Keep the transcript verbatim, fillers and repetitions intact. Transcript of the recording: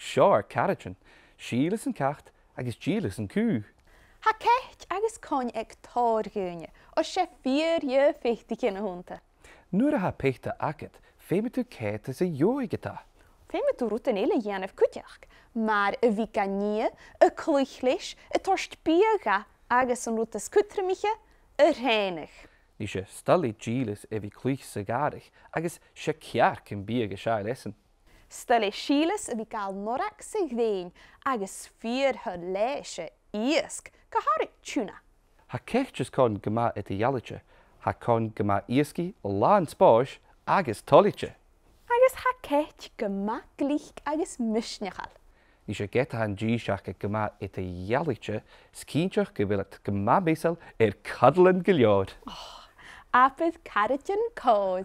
Seo ar caraidean, Sìleas an cat agus Dìleas an cù. Tha cait agus coin aig tòrr dhaoine, oir 's e fìor dheagh pheataichean a th' annta. Nuair a tha peata agad, feumaidh tu coimhead às a dheoghaidh e. Feumaidh tu rudan eile a dhèanamh cuideachd, mar a bhith ga nighe, a' cluich leis, a' toirt biadh dha agus an rud as cudromaiche, a thrèanadh. Nise, 's toil le Dìleas a bhith a' cluich sa ghàrradh agus 's e cearc am biadh as fheàrr leis-san. 'S toil le Sìleas a bhith a' gabhail norrag sa ghrèin agus fìor thoil leis an iasg, gu h-àraidh tuna. Tha cait is coin gu math eadar-dhealaichte, tha coin gu math iasgaidh, làn spòis agus toilichte. Agus tha cait gu math glic agus misneachail. Nise, ged a tha an dithis aca gu math eadar-dhealaichte, 's cinnteach gu bheil iad gu math measail air cudalan gu leòr. Abair caraidean còir.